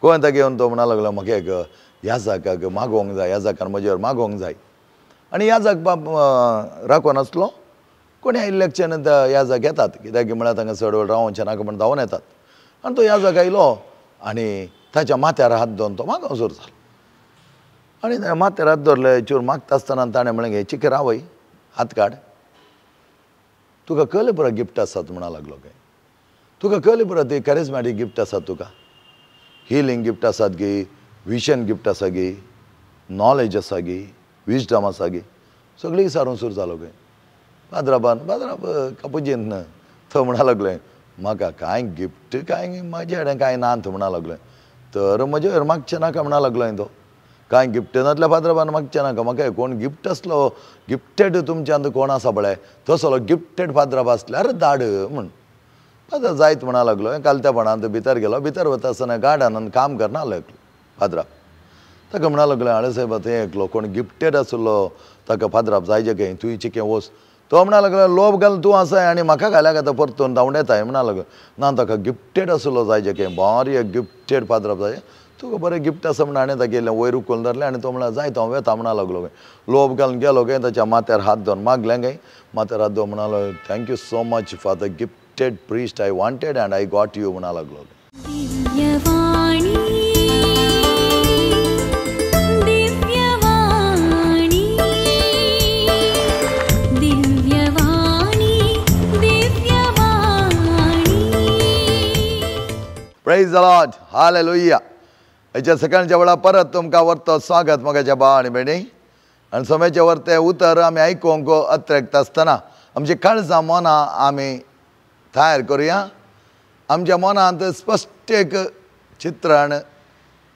कोवेंताक येवन तो म्हणा लागलो म्हाका एक याजाकाक मागोवंक जाय, याजाकान म्हजेर मागोवंक जाय. आनी याजाक बाब राखून आसलो. कोणी आयिल्ल्याच्यान त्या याजाक येतात, कित्याक म्हळ्यार तांकां चड वेळ रावोवचें नाका म्हण धांवून येतात. आनी तो याजाक आयलो आनी ताच्या माथ्यार हात दवरून तो मागोवंक सुरू जालो. आनी माथ्यार हात दवरले चूर मागता आसतना ताणें म्हणलें, घे चिके रावय, हात काड, तुका कळ्ळें पुरो गिफ्ट आसात म्हणा लागलो. काय तुका कळ्ळें पुरो ती कॅरिजमॅटीक गिफ्ट आसात, तुका हिलींग गिफ्ट आसात गी, विजन गिफ्ट आसा गी, नॉलेज आसा गी, विजडम आसा गी, सगळीं सारून सुरू जालो. काय पाद्राबान पाद्राब कापुजीन थंय म्हणा लागलें म्हाका कांय गिफ्ट कांय म्हजे कडेन कांय ना थंय म्हणा लागलें. तर म्हजे मागचें नाका म्हणा लागलो तो, कांय गिफ्ट नासल्या फादराबान मागचें नाका, म्हाका कोण गिफ्ट आसलो गिफ्टेड तुमच्यांत कोण आसा पळय तसलो गिफ्टेड फादराब आसल्यार धाड म्हूण. फादर जायत म्हणा लागलो. कालत्यापणांत भितर गेलो. भितर वता आसतना गार्डनान काम करना लागलो फादराब. ताका म्हणा लागलो, आळे साहेब थंय एकलो कोण गिफ्टेड आसलो ताका फादराब जायजे खंय, तुवें चिकें वच. तो म्हणा लागलो, लोब घाल तूं आसाय आनी म्हाका घाल्याक आतां परतून धांवडेताय म्हणा लागलो. ना ताका गिफ्टेड आसलो जायजे खंय, बारी गिफ्टेड फादराब जाय, तुका बरें गिफ्ट आसा म्हण हाणें ताका गेलें वयर उखलून धरलें. आनी तो म्हणल्यार जायत हांव वेता म्हणा लागलो. लोब घालून गेलो काय ताच्या माथ्यार हात दवरून मागलें काय, माथ्यार हात दवरून म्हणालो, thank you so much for the gifted priest I wanted and I got you म्हणा लागलो. Praise the Lord, hallelujah. हेच्या सकाळच्या वेळा परत तुमकां वरतो स्वागत म्हज्या भाव आनी भयणी. आनी समेचे वरते उतर आमी आयकूंक अत्रेक्त आसतना आमची काळजां मनां आमी तयार करुया. आमच्या मनांत स्पश्ट एक चित्रण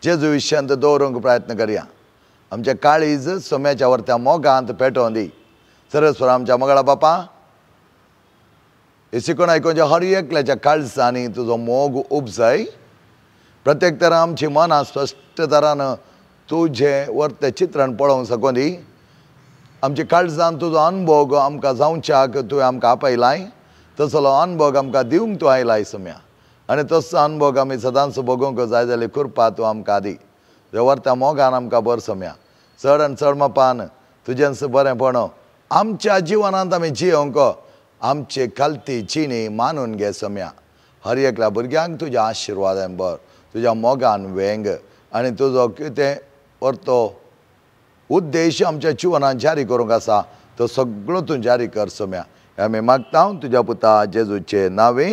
जेजू विशयांत दवरूंक प्रयत्न करुया. आमच्या काळीज सोम्याच्या वरत्या मोगांत पेटोवन दी. सरस्वर आमच्या मगळा बापा, हे शिकून आयकुच्या हर एकल्याच्या काळजांनी तुजो मोग उपजाय. प्रत्येक तरा आमची मनां स्पश्ट तरान तुजें वरतें चित्रण पळोवंक शकून दी. आमच्या काळजान तुजो अनभोग आमकां जावच्याक तुवें आमकां आपयलाय, तसलो अनभोग आमकां दिवंक तूं आयलाय सम्या. आनी तसो अनभोग आमी सदांच भोगोवंक जाय जाल्यार कृपा तूं आमकां दी. तुज्या वरत्या मोगान आमकां बर सम्या, चड आनी चड मापान तुजेंच बरेंपण आमच्या जिवनांत आमी जियोवंक आमचे खालती जिणी मानून घे सम्या. हर एकल्या भुरग्यांक तुज्या आशिर्वादान बर, तुज्या मोगान वेंग आनी तुजो कितें वरतो उद्देश आमच्या जिवनान जारी करूंक आसा तो सगळो तूं जारी कर सम्या. आमी मागता तुज्या पुता जेजूचे नांवे,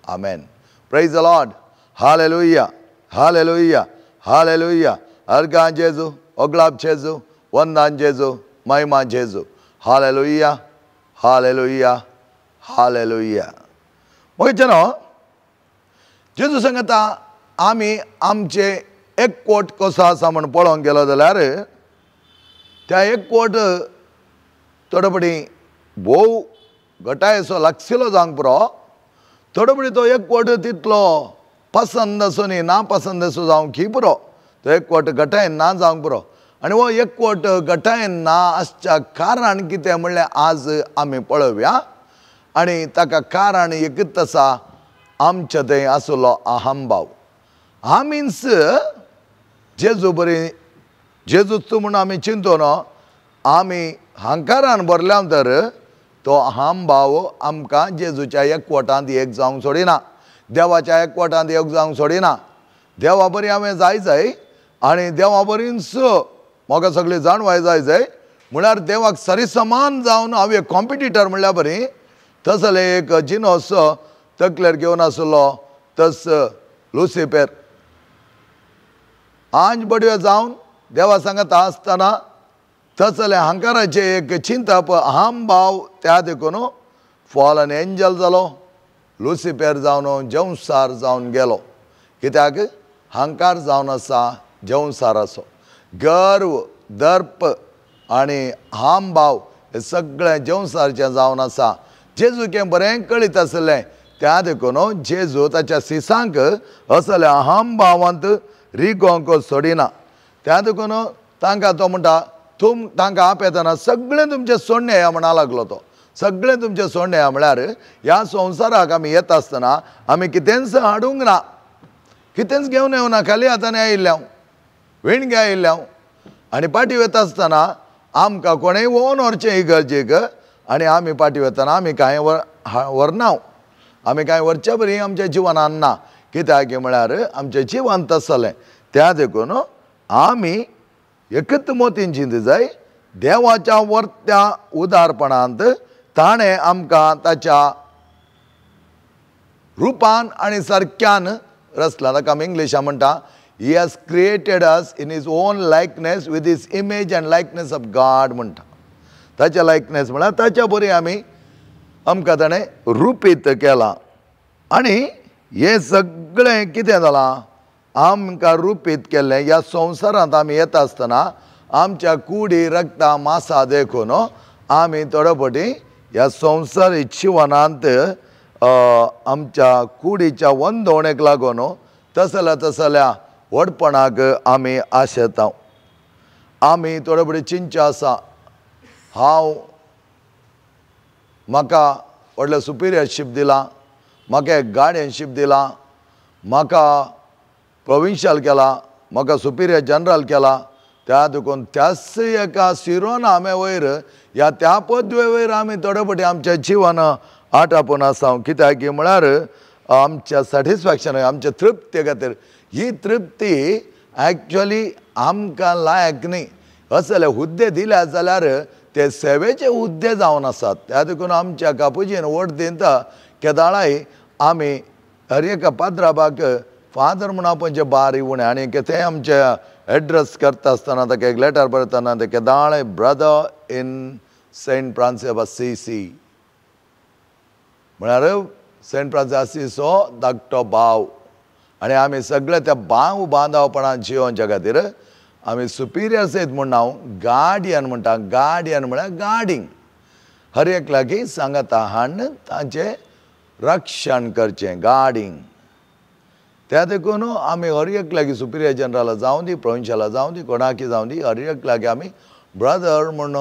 आमेन. Praise the Lord, hallelujah, hallelujah, hallelujah. अर्गां जेजू, ओगलाब जेजू, वंदान जेजू, महिमा जेजू. Hallelujah, hallelujah, hallelujah. मगेचे न्हू जेजू सांगता आमी आमचे एकवट कसो आसा म्हण पळोवंक गेलो जाल्यार त्या एकवट थोडे पटी भोव घटायसो लागशिल्लो जावंक पुरो, थोडे पटी तो एकवट तितलो पसंद असो न्ही ना पसंद असो जावंक ही पुरो, तो एकवट घटायन ना जावंक पुरो. आनी हो एकवट घटायन ना आसच्या कारण कितें म्हणल्यार आज आमी पळोवया. आनी ताका कारण एकूच आसा, आमच्या थंय आसलो अहंभाव. आमीच जेजू बरी जेजूच म्हूण आमी चिंतून आमी हांकारान भरल्या तर तो अहंभाव आमकां जेजूच्या एकवटांत एक जावंक सोडिना, देवाच्या एकवटांत एक जावंक सोडिना. देवा बरी हांवें जाय जाय आनी देवा बरीच म्हाका सगळी जाणवाय जाय जाय म्हळ्यार देवाक सरी समान जावन हांव एक कॉम्पिटिटर म्हणल्यार बरी तसले एक जिनोस तकलेर घेवन आसलो तस लुसिफेर आंज बडयो जावन देवा सांगता आसतना तसले हांकाराचें एक चिंतप अहंभाव त्या देखून फॉलन एंजल जालो, लुसिफेर जावन जेवसार जावन गेलो. कित्याक हांकार जावन आसा जेवसाराचो गर्व, दर्प आनी अहंभाव हे सगळें जेवसारचें जावन आसा. जेजूक बरें कळीत आसलें त्या देखून जेजू ताच्या सिसांक असल्या अहंभावांत रिगोवंक सोडिना. त्या देखून तांकां तो म्हणटा तुम तांकां आपयतना सगळें तुमचें सोडणें या म्हणा लागलो तो. सगळें तुमचें सोडणें म्हळ्यार ह्या संवसाराक आमी येता आसतना आमी कितेंच हाडूंक ना, कितेंच घेवन येवना, खाली हातांनी आयिल्ले हांव, विणगे आयिल्ले हांव. आनी पाटी वता आसतना आमकां कोणेय वोन व्हरचें इगर्जेक, आनी आमी पाटी वतना आमी कांय व्हरना, आमी कांय व्हरचे बरी आमच्या जिवनान ना. कित्याक म्हळ्यार आमचें जिवन तसलें. त्या देखून आमी एकच मोतीन चिंत जाय, देवाच्या वर्त्या उदारपणांत ताणें आमकां ताच्या रुपान आनी सारक्यान रचला. ताका आमी इंग्लिशान म्हणटा, He has created us in His own likeness with His image and likeness of God म्हणटा. ताच्या लायकनेस म्हळ्यार ताच्या बरी आमी आमकां ताणें रुपीत केलां. आनी हें सगळें कितें जालां, आमकां रुपीत केल्लें. ह्या संवसारांत आमी येता आसतना आमच्या कुडी रक्ता मासा देखून आमी थोडे फावटी ह्या संवसारी जिवनांत आमच्या कुडीच्या वंदवणेक लागून तसल्या तसल्या व्हडपणाक आमी आशेता. आमी थोडे फावटी चिंतचें आसा, हांव म्हाका व्हडलें सुपिरियरशीप दिलां, म्हाका एक गार्डियनशीप दिलां, म्हाका प्रोविन्शियल केला, म्हाका सुपिरियर जनरल केला, त्या देखून त्याच एका सिरोन आमी वयर ह्या त्या पदवे वयर आमी थोडे फावटी आमचें जिवन आटापून आसा. कित्याक म्हळ्यार आमच्या सॅटिस्फॅक्शन, आमच्या तृप्ती खातीर. ही तृप्ती एक्च्युअली आमकां लायक न्ही. असले हुद्दे दिल्या जाल्यार ते सेवेचे हुद्दे जावन आसात. त्या देखून आमच्या कापुजीन वोट दिता केदाळाय आमी हर एका पाद्राबाक फादर म्हूण आपोवचें बारी उणें. आनी तें आमचें एड्रेस करता आसतना ताका एक लेटर बरयतना ते केदाळाय brother in Saint Francis of Assisi म्हळ्यार सेंट फ्रांसीस असिसो धाकटो भाव. आनी आमी सगळे त्या भाव बांदावपणान जियोवच्या खातीर आमी सुपिरियर सयत म्हूण हांव गार्डियन म्हणटा. गार्डियन म्हळ्यार गार्डींग, हर एक लागीं सांगाता हाडून तांचें रक्षण करचें, गार्डींग. त्या देखून आमी हर एक लागीं सुपिरियर जनरला जावं दी, प्रोविन्शियला जावं दी, कोणाकी जावं दी, हर एक लागीं आमी ब्रदर म्हूण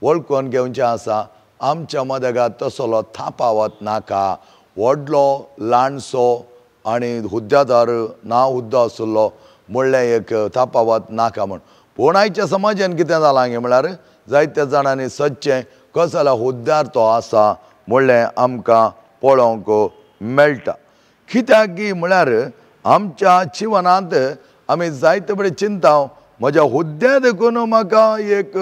वळखून घेवचें आसा. आमच्या मदगात तसलो थापावत नाका, व्हडलो ल्हानसो आनी हुद्द्यादार ना हुद्दो आशिल्लो म्हणलें एक थापावत नाका म्हूण. पूण आयच्या समाजान कितें जालां गे म्हळ्यार जायत्या जाणांनी सदचें कसल्या हुद्द्यार तो आसा म्हणलें आमकां पळोवंक मेळटा. कित्याक की म्हळ्यार आमच्या जिवनांत आमी जायते बरें चिंता, म्हज्या हुद्द्या देखून म्हाका एक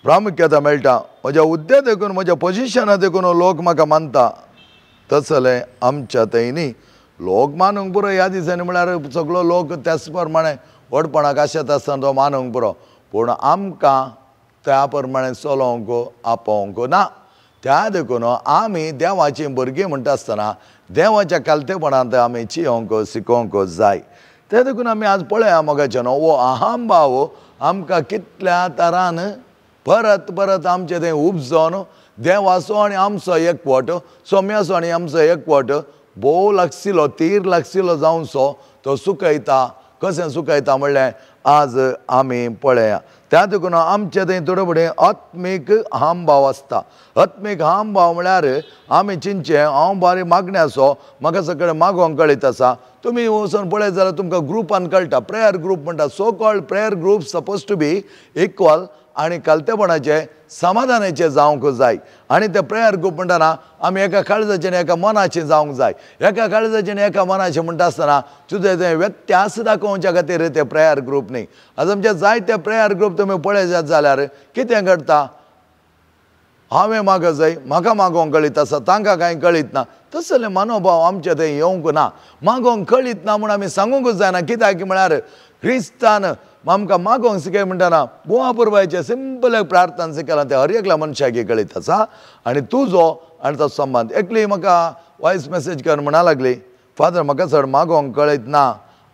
प्रामुख्यता मेळटा, म्हज्या हुद्द्या देखून म्हज्या पोजिशना देखून लोक म्हाका मानता. तसलें आमच्या थंय न्ही, लोक मानूंक पुरो. ह्या दिसांनी म्हळ्यार सगळो लोक त्याच प्रमाणे व्हडपणाक आशेत आसतना तो मानूंक पुरो, पूण आमकां त्या प्रमाणे चलोवंक आपोवंक ना. त्या देखून आमी देवाचीं भुरगीं म्हणटा आसतना देवाच्या कालतेपणांत आमी चियोंक शिकोवंक जाय. ते देखून आमी आज पळया मोगाचें न्हू, हो अहंभाव आमकां कितल्या तरान परत परत आमचें तें उपजोन देवाचो आनी आमचो एकवट, सोम्याचो आनी आमचो एकवट भोव लागशिल्लो, तीर लागशिल्लो जावचो तो सुकयता. कशें सुकयता म्हणलें आज आमी पळया. त्या देखून आमचें थंय थोडे फुडें आत्मीक अहंभाव आसता. आत्मीक अहंभाव म्हळ्यार आमी चिंतचें हांव बारी मागण्याचो, म्हाका सगळें मागोवंक कळीत आसा. तुमी वचून पळयत जाल्यार तुमकां ग्रुपान कळटा, प्रेयर ग्रूप म्हणटा. So called prayer group suppose to be equal आनी कालतेपणाचे समाधानाचे जावंक जाय. आनी ते प्रेयर ग्रूप म्हणटना आमी एका काळजाचें आनी एका मनाचें जावंक जाय. एका काळजाचें आनी एका मनाचें म्हणटा आसतना तुजें तें व्यत्यास दाखोवच्या खातीर ते प्रेयर ग्रूप न्ही. आतां आमचे जायते प्रेयर ग्रूप तुमी पळयत जाल्यार कितें घडटा, हांवें मागो जाय, म्हाका मागोवंक कळीत आसा, तांकां कांय कळीत ना. तसले मनोभाव आमचे थंय येवंक ना. मागोवंक कळीत ना म्हूण आमी सांगूंकच जायना. कित्याक म्हळ्यार क्रिस्तान आमकां मागोवंक शिकय म्हणटना बोवा पुरवायचें सिंपल एक प्रार्थना शिकयलां, तें हर एकल्या मनशाक कळीत आसा. आनी तुजो आनी तो संबंद. एकली म्हाका वॉयस मॅसेज कर म्हणा लागली, फादर म्हाका चड मागोवंक कळीत ना,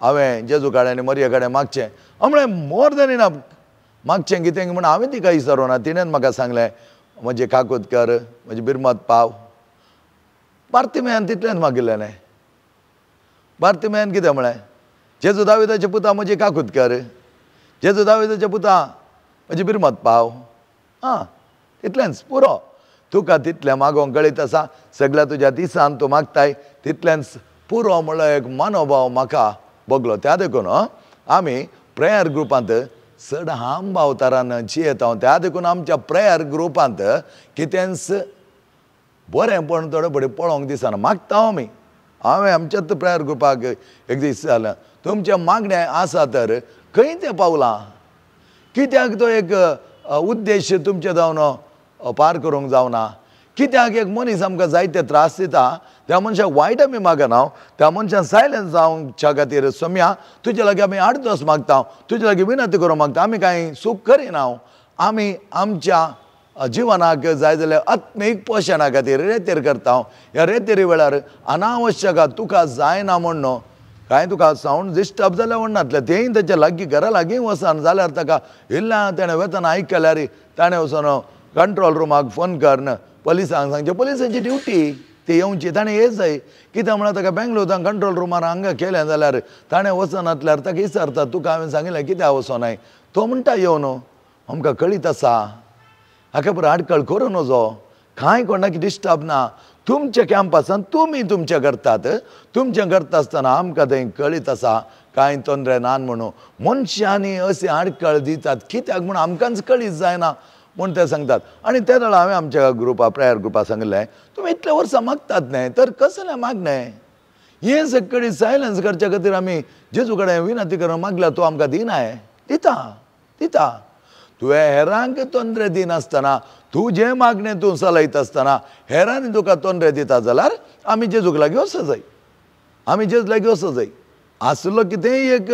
हांवें जेजू कडेन आनी मरिये कडेन मागचें. हांव म्हळें मोर दॅन इनफ मागचें कितें म्हूण हांवें तिका विचारूं ना. तिणें म्हाका सांगलें म्हजी काकूत कर, म्हजी बिरमत पाव. बार्तिमेयान तितलेंच मागिल्लें न्ही. बार्तिमेयान कितें म्हळें, जेजू दाविदाचे पुता म्हजी काकूत कर, जेजू दाविदाचे पुता म्हजी बिरमत पाव. आं, तितलेंच पुरो. तुका तितलें मागोवंक कळीत आसा, सगळ्या तुज्या दिसान तूं मागताय तितलेंच पुरो म्हणलो एक मनोभाव म्हाका बगलो. त्या देखून आमी प्रेयर ग्रुपांत चड हांब अवतारान जियेता. त्या देखून आमच्या प्रेयर ग्रुपांत कितेंच बरें पण थोडे बरें पळोवंक दिसना. मागता आमी. हांवें आमच्याच प्रेयर ग्रुपाक एक दीस जालें, तुमचें मागणें आसा तर खंय तें पावलां, कित्याक तो एक उद्देश तुमचें जावन पार करूंक जावना, कित्याक एक मनीस आमकां जायते त्रास दिता, त्या मनशाक वायट आमी मागना, त्या मनशान सायलन्स जावच्या खातीर सम्या तुजे लागीं आमी आडदोस मागता, तुजे लागीं विनंती करूंक मागता, आमी कांय चूक करिना, आमी आमच्या जिवनाक जाय जाल्यार आत्मीक पोशणा खातीर रेतेर करता. ह्या रेतेरी वेळार अनावश्यक तुका जायना म्हण कांय तुका सावंड डिस्टर्ब जाल्यार म्हणनातलें, तेंय ताच्या लागीं घरा लागीं वचन जाल्यार ताका इल्ल्या तेणें वेतना आयकल्यार ताणें वचोन कंट्रोल रुमाक फोन करून पोलिसांक सांगचें. पोलिसांची ड्युटी ती येवची, ताणें ये जाय. कित्याक म्हळ्यार ताका बेंगलोर कंट्रोल रुमार हांगा केलें जाल्यार ताणें वचनातल्यार ताका विचारता, तुका हांवें सांगिल्लें कित्याक वचोनाय, तो म्हणटा येवन आमकां कळीत आसा, हाका बरें आडखळ करूं नजो, कांय कोणाक डिस्टर्ब ना, तुमच्या कॅम्पासान तुमी तुमचें करतात, तुमचें करता आसतना आमकां थंय कळीत आसा कांय तोंदरे ना म्हणून. मनशांनी अशी आडखळ दितात कित्याक म्हूण आमकांच कळीत जायना म्हूण ते सांगतात. आनी ते वेळार हांवें आमच्या ग्रुपा प्रेयर ग्रुपा सांगिल्लें, तुमी इतल्या वर्सां मागतात न्हय तर कसलें मागणें, हें सगळी सायलन्स करच्या खातीर आमी जेजू कडेन विनंती करून मागल्यार तो आमकां दिनाय, दिता दिता. तुवें हेरांक तोंदरे दिनासतना तुजें मागणें तूं चलयता आसतना हेरांनी तुका तोंदरे दिता जाल्यार आमी जेजूक लागीं वचो जाय, आमी जेजू लागीं वचो जाय. आसलो कितेंय एक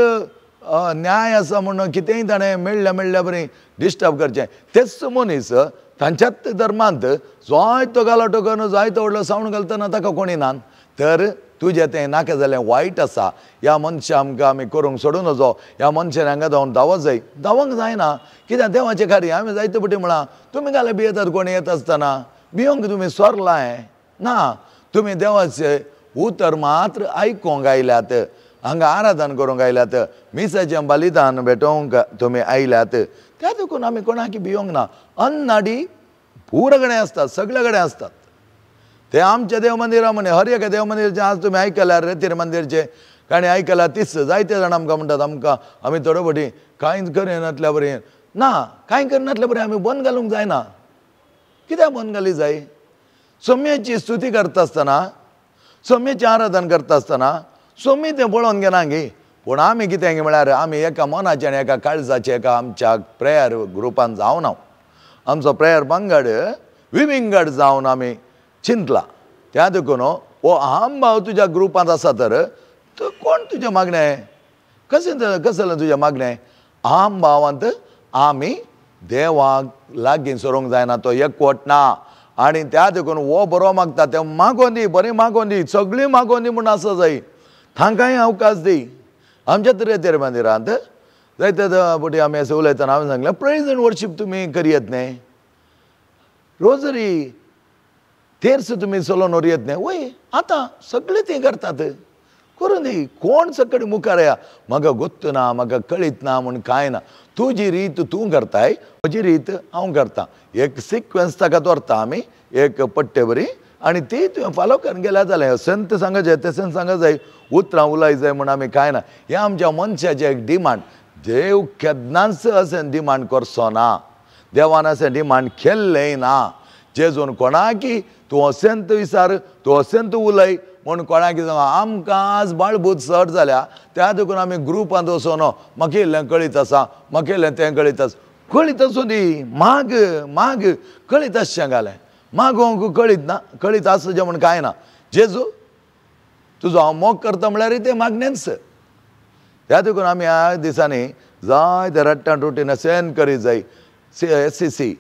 न्याय आसा म्हणून कितेंय ताणें मेळ्ळ्या मेळ्ळ्या बरी डिस्टर्ब करचें. तेच मनीस तांच्याच धर्मांत जायतो गालाटो करून जायतो व्हडलो सावंड घालतना ताका कोणी ना, तर तुजें तें नाका जालें वायट आसा, ह्या मनशां आमकां आमी करूंक सोडूं नजो, ह्या मनशान हांगा धांवन धांवत जाय, धांवंक जायना. कित्याक देवाचें कार्य हांवें जायते फावटी म्हळां, तुमी घाले भियेतात कोणी येता आसतना, भियोंक तुमी सोरलां ना, तुमी देवाचें उतर मात्र आयकोंक आयल्यात, हांगा आराधन करूंक आयल्यात, मिसाचें बलिदान भेटोवंक तुमी आयल्यात, त्या देखून आमी कोणाक भियोंक ना. अन्नाडी पुरा कडेन आसतात, सगळे कडेन आसतात. ते आमच्या देव मंदिरा म्हणे हर एका देव मंदिराचें आज तुमी आयकल्यार रेतीर मंदिरचें काणी आयकल्यार तीच जायते जाण आमकां म्हणटात आमकां आमी थोडे फावटी कांयच करिनातल्या बरें ना, कांय करिनातल्या बरें आमी बंद घालूंक जायना. कित्याक बंद घाली जाय? सोम्याची स्तुती करता आसतना, सोम्याचें आराधन करता आसतना सोमी तें पळोवन घेना गी, पूण आमी कितें म्हळ्यार आमी एका मनाचें आनी एका काळजाचें एका आमच्या प्रेयर ग्रुपान जावन आमचो प्रेयर पंगड विविंगड जावन आमी चिंतला. त्या देखून हो अहमभाव तुज्या ग्रुपांत आसा तर कोण तुजें मागणें, कशें कसलें तुजें मागणें? अहमभावांत आमी देवाक लागीं सरूंक जायना, तो एकवट ना. आनी त्या देखून हो बरो मागता ते मागोन दी, बरें मागोन दी, सगळीं मागोन दी म्हूण आसा जाय, तांकांय अवकाश दी. आमच्या रेतेर मंदिरांत जायते फावटी आमी अशें उलयतना हांवें सांगलें, प्रेज एंड वर्शीप तुमी करयत न्हय, रोजरी तेर्स तुमी चलोवन व्हरयत न्हय, वय आतां सगळें तें करतात, करूं दी, कोण सगळे मुखार या म्हाका गोत्त ना, म्हाका कळीत ना म्हूण कांय ना. तुजी रीत तूं करताय, म्हजी रीत हांव करतां, एक सिक्वन्स ताका दवरता आमी एक पट्टे बरी, आनी ती तुवें फॉलो करून गेल्यार जालें. संत सांगा जाय तशें सांगा जाय, उतरां उलय जाय म्हूण आमी कांय ना. हें आमच्या मनशाचें एक डिमांड. देव केन्नाच अशें डिमांड करचो ना, देवान अशें डिमांड केल्लें ना. जेजून कोणाकी तूं अशेंत विचार, तूं अशेंत उलय म्हूण कोणाकी सांग. आमकां आज बाळबूत चड जाल्या, त्या देखून आमी ग्रुपांत वचोन म्हाका इल्लें कळीत आसा, म्हाका इल्लें तें कळीत आसा, कळीत आसूं दी, माग माग कळीत आसचें घालें, मागोवंक कळीत ना, कळीत आसा जें म्हूण कांय ना. जेजू तुजो हांव मोग करता म्हळ्यार तें मागणेंच. त्या देखून आमी ह्या दिसांनी जायते रट्टान रुटीन सेन करीत जाय. S C C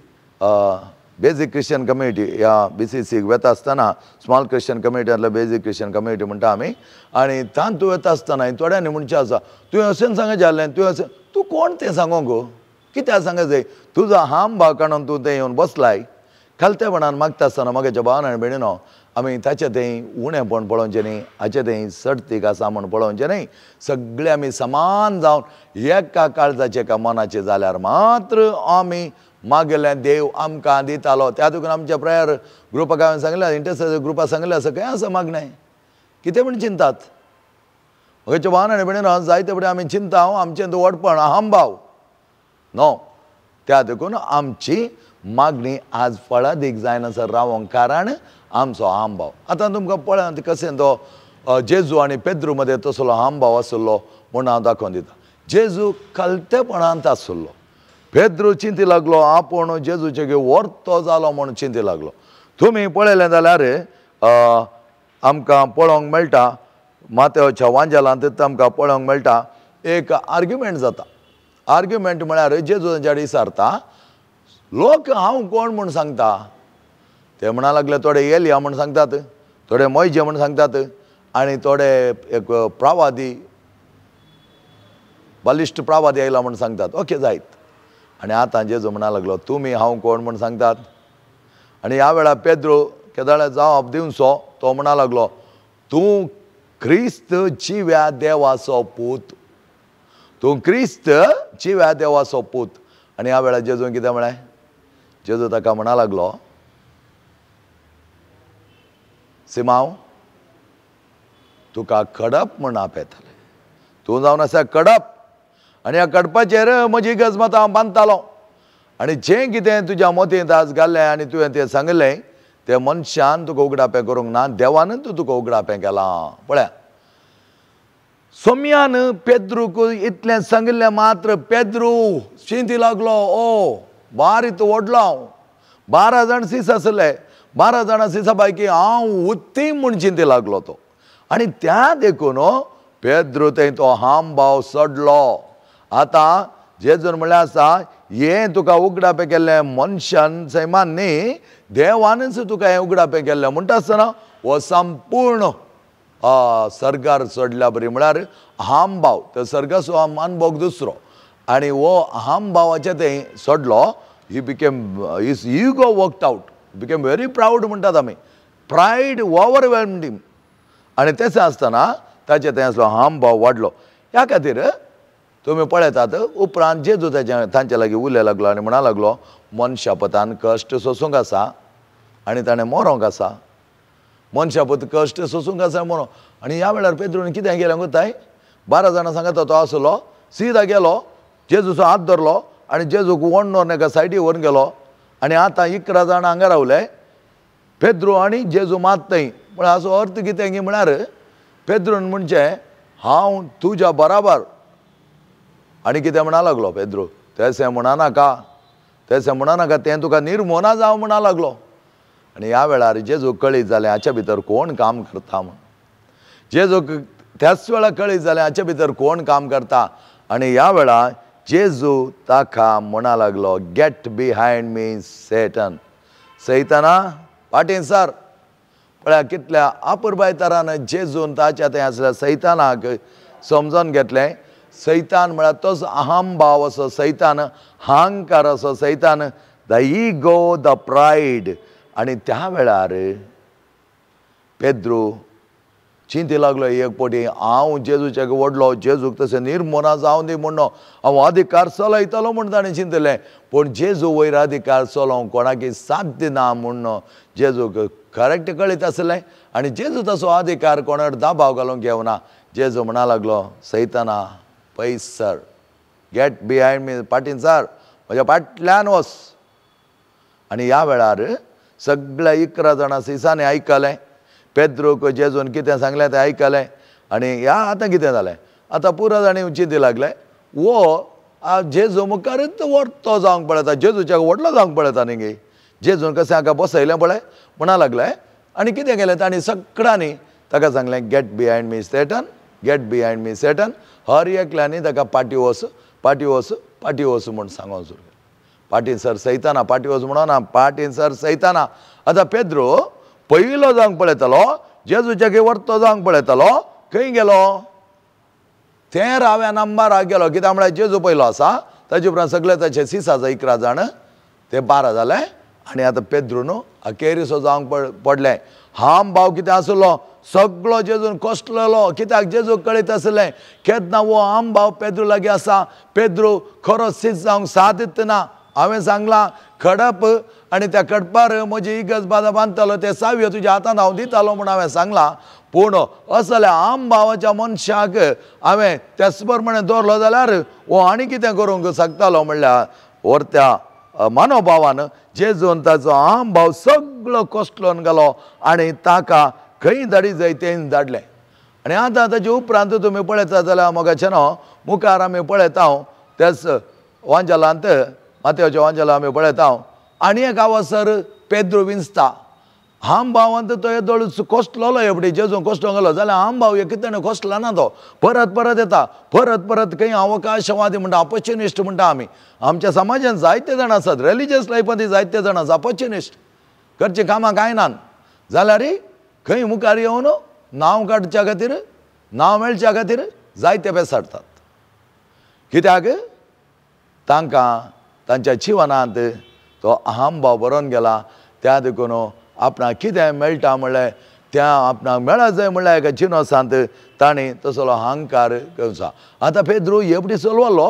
basic Christian community ह्या बी सी सीक वता आसतना स्मॉल क्रिश्चन कम्युनिटींतलो बेजीक क्रिश्चन कम्युनिटी म्हणटा आमी, आनी तातूंत वता आसतना थोड्यांनी म्हणचें आसा, तुवें अशें सांगचें जालें, तुवें अशें, तूं कोण तें सांगोंक गो, कित्याक सांगत जाय? तुजो हाम भाव काडून तूं तें येवन बसलाय खालतेपणान मागता आसतना म्हज्या भावान आनी भयणीनो आमी ताचें थंय उणेंपण पळोवचें न्ही, हाचें थंय सडतीक आसा म्हूण पळोवचें न्ही. सगळे आमी समान जावन एका काळजाचे एका मनाचे जाल्यार मात्र आमी मागलें देव आमकां दितालो. त्या देखून आमच्या प्रेयर ग्रुपाक हांवें सांगलें, इंटरसेसर ग्रुपाक सांगलें, सगळें आसा मागणें, कितें म्हण चिंतात? म्हगेच्या भावान आनी भयणीन जायते फुडें आमी चिंता आमचें व्हडपण अहंभाव न्हू, त्या देखून आमची मागणी आज फळादीक जायना रावोंक कारण आमचो अहंभाव. आतां तुमकां पळयात कशें तो जेजू आनी पेद्रू मदें तसलो अहंभाव आसलो म्हूण हांव दाखोवन दिता. जेजू कलतेपणांत आसलो, पेद्रू चिंती लागलो आपूण जेजूचे व्हरतो जालो म्हूण चिंती लागलो. तुमी पळयलें जाल्यार आमकां पळोवंक मेळटा मातेवच्या वांजेलांत आमकां पळोवंक मेळटा एक आर्ग्युमेंट जाता. आर्ग्युमेंट म्हळ्यार जेजू तांच्या विचारता लोक हांव कोण म्हूण सांगता? ते म्हणा लागले थोडे एलिया म्हूण सांगतात, थोडे मोयजे म्हूण सांगतात आनी थोडे एक प्रावादी बलिश्ट प्रावादी आयला म्हूण सांगतात. ओके जायत. आनी आतां जेजू म्हणा लागलो तुमी हांव कोण म्हूण सांगतात? आनी ह्या वेळार पेद्रू केदाळ्या जाप दिवचो तो म्हणा लागलो तूं क्रिस्त जिव्या देवाचो पूत, तूं क्रिस्त जिव्या देवाचो पूत. आनी ह्या वेळार जेजून कितें म्हळें? जेजू ताका म्हणा लागलो सिमांव तुका कडप म्हूण आपयताले, तूं जावन आसा कडप आनी ह्या कडपाचेर म्हजी गजमत हांव बांदतालो आनी जें कितें तुज्या मतींत आज घाल्लें आनी तुवें तें सांगलें तें मनशान तुका उगडापें करूंक ना, देवानूच तुका उगडापें केलां. पळया सोम्यान पेद्रूक इतलें सांगिल्लें मात्र पेद्रू चिंती लागलो ओ बारीत व्हडलो हांव, 12 जाण सीस आसले, 12 जाणां सिसा पैकी हांव उत्तीम म्हूण चिंती लागलो तो. आनी त्या देखून पेद्रू थंय तो हांभाव चडलो. आतां जेजून म्हणलें आसा हें तुका उगडापें केल्लें मनशान सैमान न्ही, देवानूच तुका हें उगडापें केल्लें. म्हणटा आसतना हो संपूर्ण सर्गार चडल्या बरी म्हळ्यार अहंभाव, त्या सर्गाचो अनभोग दुसरो आनी हो अहंभावाचे थंय चडलो. He became his ego worked out, became very proud म्हणटात आमी, प्रायड ओवरवेल्म्ड हिम. आनी तशें आसतना ताचे थंय आसलो अहंभाव वाडलो. ह्या खातीर तुमी पळयतात उपरांत जेजू ताच्या तांचे लागीं उलय लागलो आनी म्हणा लागलो मनशापतान कश्ट सोसूंक आसा आनी ताणें मरोंक आसा, मनशापत कश्ट सोसूंक आसा मरोंक. आनी ह्या वेळार पेद्रून कितें केलें गोताय 12 जाणां सांगता तो आसलो सीधा गेलो जेजूचो हात धरलो आनी जेजूक वणोन एका सायडी व्हरून गेलो आनी आतां 11 जाणां हांगा रावले पेद्रू आनी जेजू मात थंय. म्हळ्यार हाचो अर्थ कितें की म्हळ्यार पेद्रून म्हणचें हांव तुज्या बराबर. आनी कितें म्हणा लागलो पेद्रू तेसें म्हणा नाका, तेसें म्हणा नाका, तें तुका निर्मोना जावं म्हणा लागलो. आनी ह्या वेळार जेजूक कळीत जालें हाच्या भितर कोण काम करता म्हूण. जेजूक त्याच वेळार कळीत जालें हाच्या भितर कोण काम करता. आनी ह्या वेळार जेजू ताका म्हणा लागलो गेट बिहायंड मी सेटन, सैताना फाटीं सर. पळया कितल्या अपुरबायतरान जेजून ताच्या थंय आसल्या सैतानाक समजून घेतलें. सैतान म्हळ्यार तोच अहंभाव असो सैतान, अहंकार असो सैतान, the ego the pride. आनी त्या वेळार पेद्रू चिंती लागलो एक पटी हांव जेजूच्या व्हडलो, जेजूक तशें निर्मोना जावं दी म्हूण हांव अधिकार चलयतलो म्हूण ताणें चिंतलें. पूण जेजू वयर अधिकार चलोवंक कोणाकी साध्य ना म्हूण जेजूक करेक्ट कळीत आसलें. आनी जेजू तसो अधिकार कोणाक दबाव घालूंक घेवना. जेजू म्हणा लागलो सैताना पयस सर, गेट बिहायंड मी, फाटीं सर, म्हज्या फाटल्यान वच. आनी ह्या वेळार सगळ्या 11 जाणां सिसांनी आयकलें पेद्रूक जेजून कितें सांगलें तें आयकलें. आनी ह्या आतां कितें जालें आतां पुरा जाणीं चिंती लागले वो जेजू मुखारच व्हडतो जावंक पळयता, जेजूच्या व्हडलो जावंक पळयता न्ही गे. जेजून कशें हाका बसयलें पळय म्हणा लागलें. आनी कितें केलें तांणी सगळ्यांनी ताका सांगलें get behind me Satan, get behind me Satan. हर एकल्यांनी ताका पाटी वच, पाटी वच, पाटी वच म्हूण सांगोन सुरू केलें. पाटी सर सैताना, पाटी वच म्हणना, पाटी सर सैताना. आतां पेद्रू पयलो जावंक पळयतालो, जेजूच्या व्हरतो जावंक पळयतालो, खंय गेलो तेराव्या नंबराक गेलो. कित्याक म्हळ्यार जेजू पयलो आसा, ताजे उपरांत सगळे ताचे सिसाचे 11 जाण ते 12 जाले. आनी आतां पेद्रू न्हू अखेरीसो जावंक पडलें. हांव भाव कितें आसलो सगळो जेजून कोसलेलो. कित्याक जेजूक कळीत आसलें केन्ना हो आम भाव पेद्रू लागीं आसा, पेद्रू खरो सीस जावंक साथ ना. हांवें सांगलां खडप आनी त्या खडपार म्हजी इगर्ज बांदतालो ते सावयो तुज्या हातान हांव दितालो म्हूण हांवें सांगलां. पूण असल्या आम भावाच्या मनशाक हांवें त्याच प्रमाणे दवरलो जाल्यार हो आनी कितें करूंक शकतालो म्हणल्यार व्हरत्या मनोभावान जेजून ताचो आम भाव सगळो कोसळोन गेलो आनी ताका खंय धाडी जाय तें धाडलें. आनी आतां ताचे उपरांत तुमी पळयता जाल्यार मोगाचें न्हू मुखार आमी पळयता त्याच वांजेलांत मातयोच्या वांजेलांत आमी पळयता आनी एक अवसर पेद्रू विंचता. हाम भावांत तो येदोळ कोसलोलो एपडी जेजून कोसलो गेलो जाल्यार हाम भाव एक कितें कोसला ना, तो परत परत येता, परत परत खंय अवकाशवादी म्हणटा, ऑपॉर्च्युनिस्ट म्हणटा आमी. आमच्या समाजान जायते जाण आसात, रिलिजियस लायफांत जायते जाण आसा ऑपॉर्च्युनिस्ट, घरचीं कामां कांय ना जाल्यार खंय मुखार येवन नांव काडच्या खातीर, नांव मेळच्या खातीर जायते बेसाडटात. कित्याक तांकां तांच्या जिवनांत तो अहम भाव बरोवन गेला. त्या देखून आपणाक कितें मेळटा म्हणलें त्या आपणाक मेळत जाय म्हणल्यार एका जिनोसांत तांणी तसलो अहंकार करचो. आतां पेद्रू एपडी चलवलो,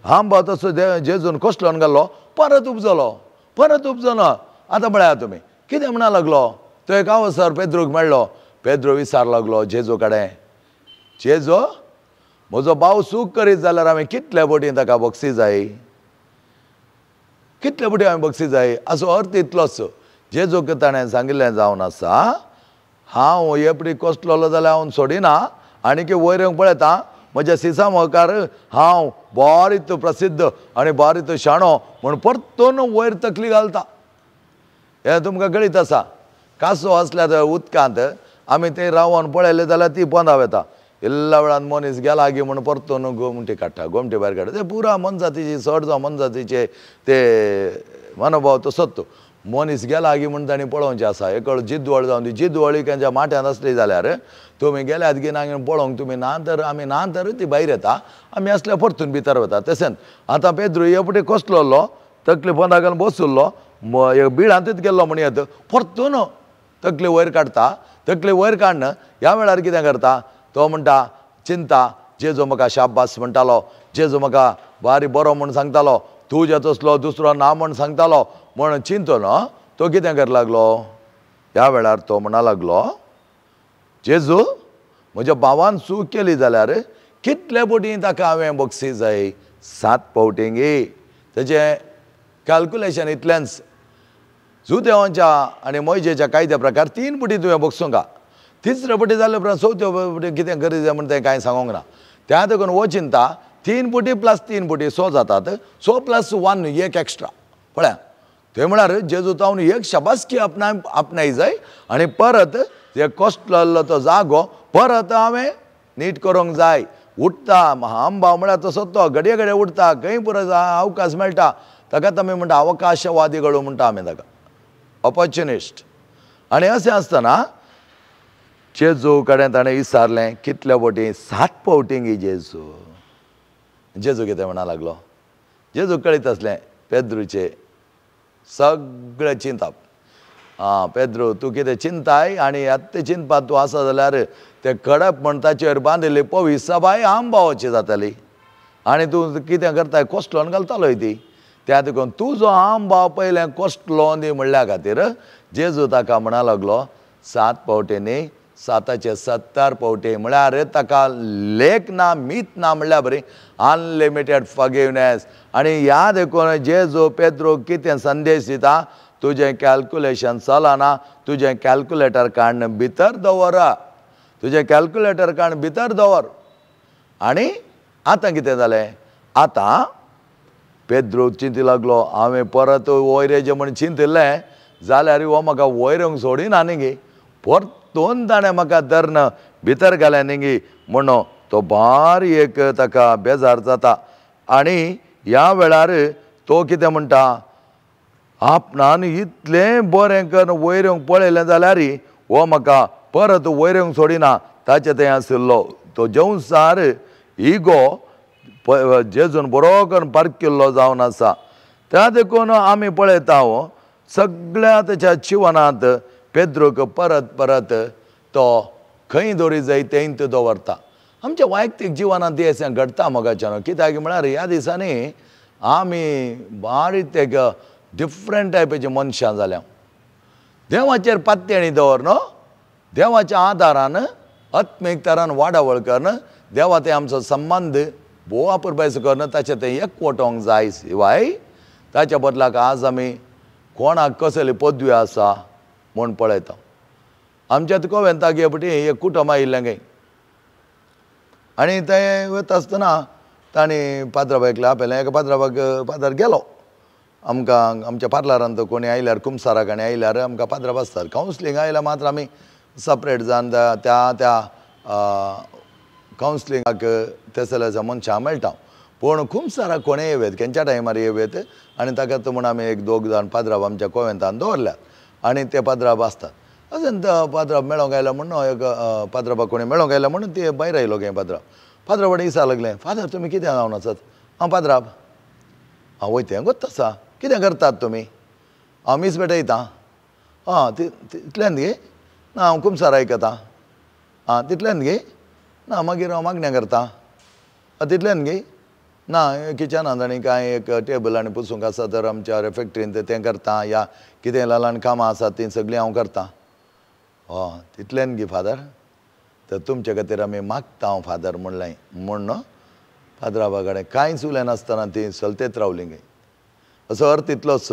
अहम भाव तसो जेजून कोसलोन गेल्लो, परत उपजलो, परत उपजलो. आतां पळया तुमी कितें म्हणा लागलो, तो एक अवसर पेद्रूक मेळ्ळो. पेद्रू विचार लागलो जेजू कडेन, जेजू म्हजो भाव चूक करीत जाल्यार हांवें कितले बोटी ताका बक्षी जाय, कितले बोटी हांवें बक्षी जाय. असो अर्थ इतलोच जेजूक ताणें सांगिल्लें जावन आसा, हांव एपडी कोसलोलो जाल्यार हांव सोडिना आनी की वयर येवंक पळयता म्हज्या सिसा मुखार हांव बारीत प्रसिद्ध आनी बारीत शाणो म्हूण परतून वयर तकली घालता. हें तुमकां कळीत आसा. कासो आसल्यार उदकांत आमी थंय रावन पळयलें जाल्यार ती पोंदा वेता. इल्ल्या वेळान मनीस गेला गी म्हूण परतून गोमटी काडटा, गोमटी भायर काडटा. ते पुरा मनजातीची चड जावं मनजातीचे ते मनोभाव तसोच. मनीस गेला गी म्हूण तांणी पळोवचें आसा. एकळ जिद्दवळ जावन ती जिद्दवळी खंयच्या माट्यांत आसली जाल्यार तुमी गेल्यात गी ना पळोवंक तुमी ना तर आमी ना तर ती भायर येता, आमी आसल्यार परतून भितर वता. तशेंच आतां पेद्रू एपटी कोसलोलो, तकली पोंदा घालून बसुल्लो, बिळांतूच गेल्लो म्हण येत परतून तकली वयर काडटा. तकली वयर काडून ह्या वेळार कितें करता तो म्हणटा, चिंता जेजू म्हाका शाबास म्हणटालो, जेजू म्हाका बारी बरो म्हूण सांगतालो, तूं जे तसलो दुसरो ना म्हूण सांगतालो म्हण चिंतून तो कितें कर लागलो ह्या वेळार तो म्हणा लागलो, जेजू म्हज्या भावान चूक केली जाल्यार कितले बोटी ताका हांवें बक्षी जाय, 7 फावटी गी. तेजें कॅल्कुलेशन इतलेंच. जुदेवांच्या आनी मोयजेच्या कायद्या प्रकार 3 बोटी तुवें बक्षूंक, तिसरे पटी जाले उपरांत चवथ्यो पटी कितें करीत जाय म्हण तें कांय सांगूंक ना. त्या देखून हो चिंता 3 पटी प्लस 3 पटी 6 जातात, 6 प्लस 1 एक एक्स्ट्रा. पळया थंय म्हळ्यार जेजू तावन एक शाबासकी आपणाय जाय आनी परत ते कोसलो तो जागो परत हांवें नीट करूंक जाय. उठता आम भाव म्हळ्यार तसो तो घडये घडये उठता, खंय पुरो अवकाश मेळटा ताकाच आमी म्हणटा अवकाशवादी गळू म्हणटा आमी ताका, ऑपॉर्च्युनिस्ट. आनी अशें आसतना जेजू कडेन ताणें विचारलें कितले फावटी, 7 फावटी गी जेजू. जेजू कितें म्हणा लागलो, जेजू कळीत आसलें पेद्रूचे सगळें चिंतप. आं पेद्रू तूं कितें चिंताय आनी आत्तां चिंतपाक तूं आसा जाल्यार ते कडप म्हण ताचेर बांदिल्ली पवी सबाय आम भावाची जाताली आनी तूं कितें करताय कोसलोन घालतालोय ती. त्या देखून तुजो आम भाव पयलें कोसलो न्ही म्हणल्या खातीर जेजू ताका म्हणा लागलो 7 फावटींनी 7 70 फावटी म्हळ्यार ताका लेख ना मीत ना म्हणल्यार बरी अनलिमिटेड फॉरगिवनेस. आनी ह्या देखून जेजू पेद्रूक कितें संदेश दिता, तुजें कॅल्कुलेशन चलना, तुजें कॅल्कुलेटर काडून भितर दवर, तुजें कॅल्कुलेटर काडून भितर दवर. आनी आतां कितें जालें, आतां पेद्रू चिंती लागलो हांवें परत वयर येचें म्हूण चिंतिल्लें जाल्यार हो म्हाका वयर येवंक सोडिना न्ही गी, परतून ताणें म्हाका धरून भितर घालें न्ही गी म्हणून तो भारी एक ताका बेजार जाता. आनी ह्या वेळार तो कितें म्हणटा, आपणान इतलें बरें करून वयर येवंक पळयलें जाल्यार हो म्हाका परत वयर येवंक सोडिना. ताचे थंय आशिल्लो तो जेवसार इगो जेजून बरो करून पारकिल्लो जावन आसा. त्या देखून आमी पळयता सगळ्या ताच्या जिवनांत पेद्रूक परत परत तो खंय दवरी जाय थंय दवरता. आमच्या वैयक्तीक जिवनांत तें अशें घडटा मोगाच्यान. कित्याक म्हळ्यार ह्या दिसांनी आमी बारीक एक डिफरंट टायपाची मनशां जाल्या. देवाचेर पातयेणी दवर न्हू, देवाच्या आदारान आत्मीक तरान वाडावळ करून देवा ते आमचो संबंद भोव अपुरबायचो करून ताचें तें एकवटोंक जाय. शिवाय ताच्या बदलाक आज आमी कोणाक कसली पदवी आसा म्हूण पळयता. आमच्या कोवेंताक हे पटी एक कुटुंब आयिल्लें खंय आनी ते वता आसतना तांणी पाद्राबायक आपयलें. एका पाद्राबाक पाद्र गेलो. आमकां आमच्या पार्लरांत कोणी आयल्यार कुमसाराक आनी आयल्यार आमकां पाद्राब आसतात. कावन्सिलींग आयल्यार मात्र आमी सपरेट जावन त्या त्या कावन्सिलिंगाक तसल्या मनशां मेळटा. पूण कुमसाराक कोणें येवयत खंयच्या टायमार येवयत आनी ताका म्हूण आमी एक दोग जाण पाद्राब आमच्या कोवेंतान दवरल्यात आनी ते पाद्राब आसतात. अशें पाद्राब मेळोंक आयलो म्हणून एक पाद्राबाक कोणी मेळोंक आयलो म्हणून ते भायर आयलो गे पाद्राब. पाद्राब दिसा लागलें, फादर तुमी कितें जावन आसात? हांव पाद्राब. हांव वयता तें गोत्त आसा. कितें करतात तुमी? हांव मीस भेटयता. आं तितल्यान गे? ना हांव कुमसार आयकतां. आं तितल्यान गे? ना मागीर हांव मागण्या करतां. तितल्यान गे? ना किचनांत आनी कांय एक टेबल आनी पुसूंक आसा तर आमच्या रेफेक्ट्रीन तें करता या कितें ल्हान ल्हान कामां आसात तीं सगळीं हांव करतां. हय तितल्यान गे फादर? तर तुमचे खातीर आमी मागता हांव फादर म्हणलें म्हूण फादराबा कडेन कांयच उलयनासतना तीं चलतेच रावलीं गे. असो अर्थ इतलोच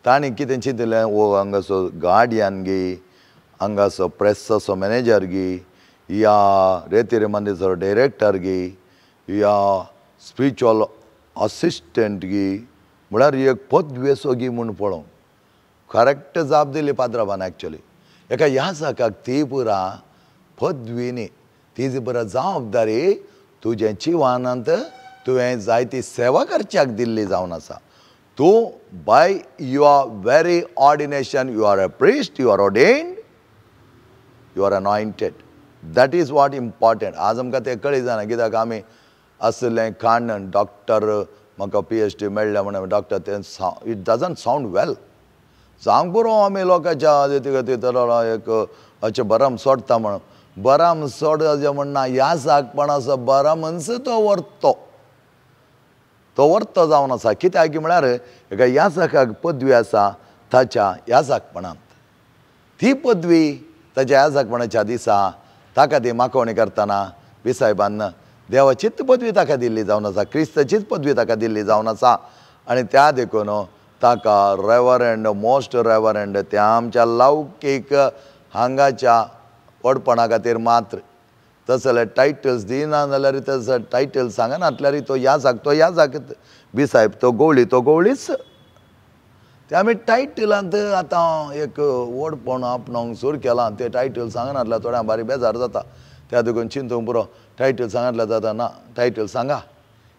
तांणी कितें चिंतलें, हो हांगासो गार्डियन गे, हांगासो प्रेसाचो मॅनेजर गे, या रेतीरे मंदिराचो डायरेक्टर गे, या स्पिरिच्युअल असिस्टंट गी, म्हळ्यार एक पदवेचो गी म्हूण पळोवंक. करेक्ट जाप दिली पाद्राबान. एक्चुअली एका याजकाक ती पुरा पदवी न्ही, ती पुरा जबाबदारी तुजें जिवनांत तुवें जायती सेवा करच्याक दिल्ली जावन आसा. तूं by your very ordination you are a priest, you are ordained, you are anointed. That is what important. आज आमकां तें कळी जायना कित्याक आमी आसलें कांड डॉक्टर म्हाका PhD मेळ्ळें म्हणून डॉक्टर तें it doesn't sound well. जावंक पुरो आमी लोकांच्या तिका एक अशें बराम सोडटा म्हणून. बराम सोड अशें म्हणना, ह्या साकपणाचो बरामन्स तो व्हरतो, तो व्हरतो जावन आसा. कित्याक म्हळ्यार एका याजकाक पदवी आसा ताच्या याजकपणांत. ती पदवी ताच्या याजकपणाच्या दिसा ताका ती माकोवणी करतना विसायबान देवाचीच पदवी ताका दिल्ली जावन आसा, क्रिस्ताचीच पदवी ताका दिल्ली जावन आसा. आनी त्या देखून ताका रेवरंड, मोस्ट रेवरंड त्या आमच्या लौकीक हांगाच्या व्हडपणा खातीर मात्र तसले टायटल्स दिना जाल्यार तसले टायटल्स सांगनातल्यार तो याजक, तो याजक बिसायब, तो गवळी, तो गवळीच. ते आमी टायटलांत आतां एक व्हडपण आपणाक सुरू केलां. ते टायटल सांगनातल्यार थोड्यां बारीक बेजार जाता. त्या देखून चिंतूंक पुरो टायटल सांगतल्यार जाता ना टायटल सांगा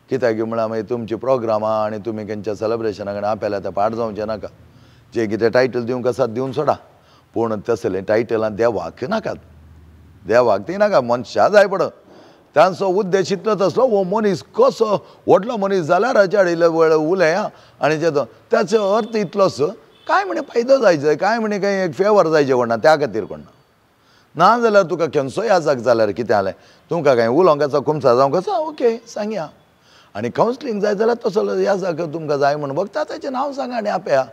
कित्याक म्हळ्यार मागीर तुमची प्रोग्रामां आनी तुमी खंयच्या सेलेब्रेशना कडेन आपयल्यार तें पाड जावचें नाका. जे कितें टायटल दिवंक आसा दिवन सोडा, पूण तसलें टायटलां देवाक नाकात, देवाक ती नाका, मनशां जाय पड. तांचो उद्देश इतलोच आसलो, हो मनीस कसो व्हडलो मनीस जाल्यार हाचे आडिल्ले वेळ उलया आनी जेतो ताचो अर्थ इतलोच कांय म्हणे फायदो जायचो, कांय म्हणे कांय एक फेवर जायचें कोणा त्या खातीर कोणा ना जाल्यार तुका खंयचो याजक जाल्यार कितें जालें तुमकां कांय उलोवंक आसा कुमसार जावंक आसा ओके सांगया. आनी कावन्सिलींग जाय जाल्यार तसो याजक तुमकां जाय म्हूण बघता ताचें नांव सांगा आनी आपया.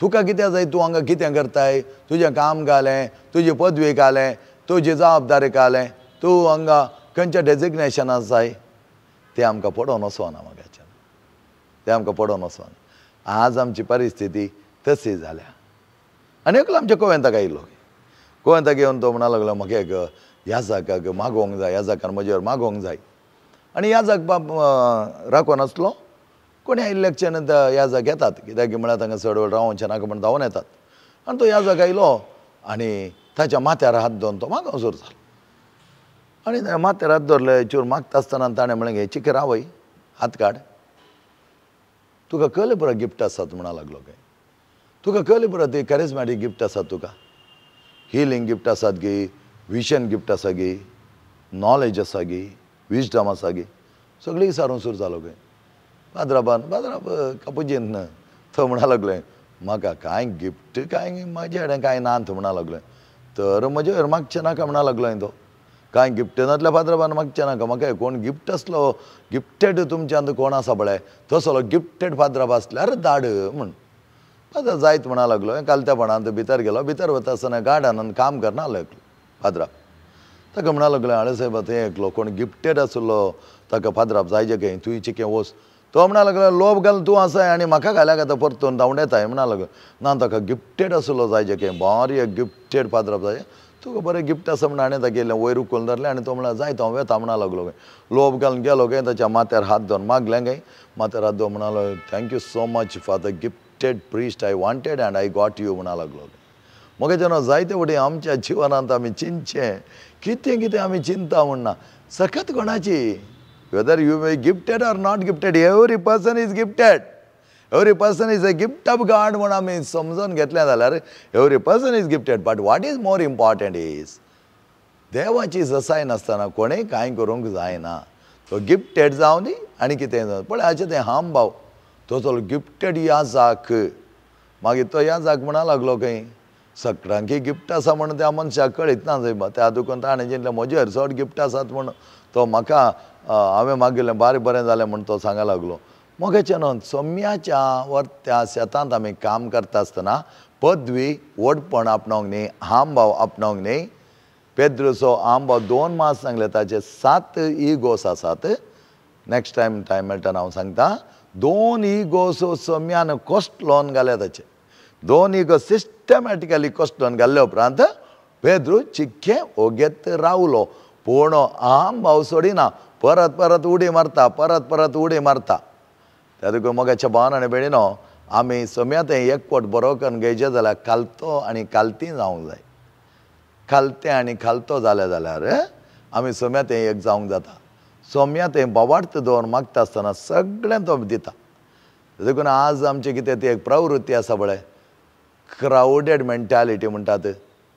तुका कितें जाय, तूं हांगा कितें करताय, तुजें काम घालें, तुजी पदवी घालें, तुजी जबाबदारी घालें, तूं हांगा खंयच्या डेजिग्नेशनाक जाय तें आमकां पडोवन वचना म्हाकाच्यान, तें आमकां पडोवन वचना. आज आमची परिस्थिती तशी जाल्या. आनी एकलो आमच्या कोवेंताक आयिल्लो, कोवेंताक येवन तो म्हणा लागलो म्हाका एक याजकाक मागोवंक जाय, याजकान म्हजेर मागोवंक जाय. आनी याजक बाब राखून आसलो, कोणी आयिल्ल्याच्यान याजक येतात कित्याक म्हळ्यार तांकां चड वेळ रावोवचें नाका म्हण धांवून येतात. आनी तो याजक आयलो आनी ताच्या माथ्यार हात दवरून तो मागोवंक सुरू जालो. आनी माथ्यार हात दवरले चूर मागता आसतना ताणें म्हणलें घे चिके रावय हात काड, तुका कळ्ळें पुरो गिफ्ट आसात म्हणा लागलो. काय तुका कळ्ळें पुरो ती कॅरिजमॅटीक गिफ्ट आसात, तुका हिलींग गिफ्ट आसात गी, विजन गिफ्ट आसा गी, नॉलेज आसा गी, विजडम आसा गी, सगळीं सारून सुरू जालो. काय पाद्राबान पाद्राब कापुजीन थंय म्हणा लागलें म्हाका कांय गिफ्ट कांय म्हजे कडेन कांय ना थंय म्हणा लागलें. तर म्हजे मागचें नाका म्हणा लागलो तो, कांय गिफ्ट नासल्या पाद्राबान मागचें नाका, म्हाका कोण गिफ्ट आसलो गिफ्टेड तुमच्यांत कोण आसा पळय तसलो गिफ्टेड पाद्राब आसल्यार धाड म्हूण. पाद्र जायत म्हणा लागलो. कालत्यापणांत भितर गेलो, भितर वता आसतना गार्डनान काम करना लागलो पाद्राब. ताका म्हणा लागलें हाडे साहेब थंय एकलो कोण गिफ्टेड आसलो ताका फादराप जायजे खंय तूं चिकें वच. तो म्हणा लागलो लोब घाल तूं आसाय आनी म्हाका घाल्याक आतां परतून धांवडेताय म्हणा लागलो. ना ताका गिफ्टेड आसलो जायजे खंय बारी एक गिफ्टेड फादराप जाय तुका बरें गिफ्ट आसा म्हणून हाणें ताका येयलें वयर उखलून धरलें आनी तो म्हणल्यार जाय तो हांव वेता म्हणा लागलो. लोब घालून गेलो खंय ताच्या माथ्यार हात दवरून मागलें खंय माथ्यार हात दवरून म्हणालो thank you so much for the gifted priest I wanted and I got you म्हणा लागलो. मगे जेन्ना जायते फुडें आमच्या जिवनांत आमी चिंतचें कितें कितें आमी चिंता म्हणना सकत कोणाची whether you may gifted or not gifted every person is gifted every person is a gift of God म्हूण आमी समजून घेतलें जाल्यार every person is gifted. But what is more important is देवाची जसाय नासतना कोणेय कांय करूंक जायना. तो गिफ्टेड जावं दी आनी कितें जावं पळय हाचें तें हांब भाव तो चलो गिफ्टेड याजाक मागीर तो याजाक म्हणा लागलो खंय सगळ्यांकी गिफ्ट आसा म्हणून त्या मनशाक कळीत ना जाय त्या दुकान ताणें चिंतलें म्हजेर चड गिफ्ट आसात म्हूण तो म्हाका हांवें मागिल्लें बारीक बरें जालें म्हूण तो सांगा लागलो. मोगेचें न्हू सोम्याच्या वर त्या शेतांत आमी काम करता आसतना पदवी व्हडपण आपणावंक न्ही हांब भाव आपणावंक न्ही. पेद्रुचो हांब भाव 2 मास सांगले ताचे 7 इगोस आसात. नेक्स्ट टायम टायम मेळटा हांव सांगता 2 इगोस सोम्यान कोस्ट लोन घाले ताचे 2 इगो सिस्टमॅटिकली कोस्ट लोन घाल्ले उपरांत पेद्रू चिक्के ओगेत रावलो पूण हांब भाव सोडिना परत परत उडी मारता परत परत उडी मारता. त्या देखून मोगाच्या भावान आनी भयणीनो आमी सोम्या तें एकवट बरो करून घेयचें जाल्यार खालतो आनी खालती जावंक जाय. खालतें आनी खालतो जालें जाल्यार आमी सोम्या तें एक जावंक जाता. सोम्या तें बावार्थ दवर मागता आसतना सगळें तो दिता. देखून आज आमचें कितें ती एक प्रवृत्ती आसा पळय क्रावडेड मेंटालिटी म्हणटात